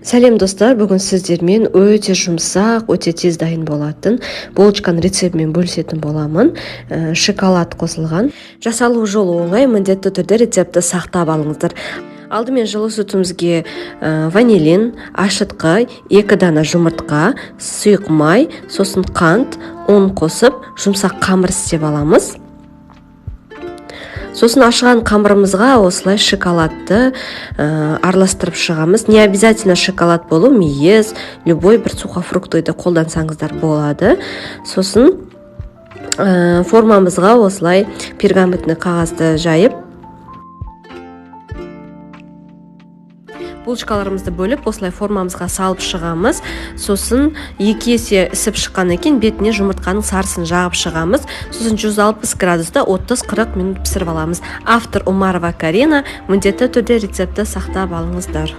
Сәлем, достар! Бүгін сіздермен өте жұмсақ, өте тез дайын болатын булочканың рецептімен бөлісетін боламын. Шоколад қосылған. Жасалу жолы оңай, міндетті түрде рецептті сақтап алыңыздар. Алдымен жылы сүтімізге ванилин, ашытқы, 2 дана жұмыртқа, сұйық май, сосын қант, ұн қосып, жұмсақ қамыр істеп аламыз. Сосын ашыған қамырымызға осылай шоколадты араластырып шығамыз. Не обязательно шоколад болу, мейіз, любой бір сухофруктыды қолдансаңыздар болады. Сосын формамызға осылай пергаментный қағазды жайып, булочкаларымызды бөліп, осылай формамызға салып шығамыз. Сосын 2 есе ісіп шыққаннан кейін бетіне жұмыртқаның сарысын жағып шығамыз. Сосын 160 градуста 30-40 минут пісіріп аламыз. Автор Умарова Карина. Міндетті түрде рецептті сақтап алыңыздар.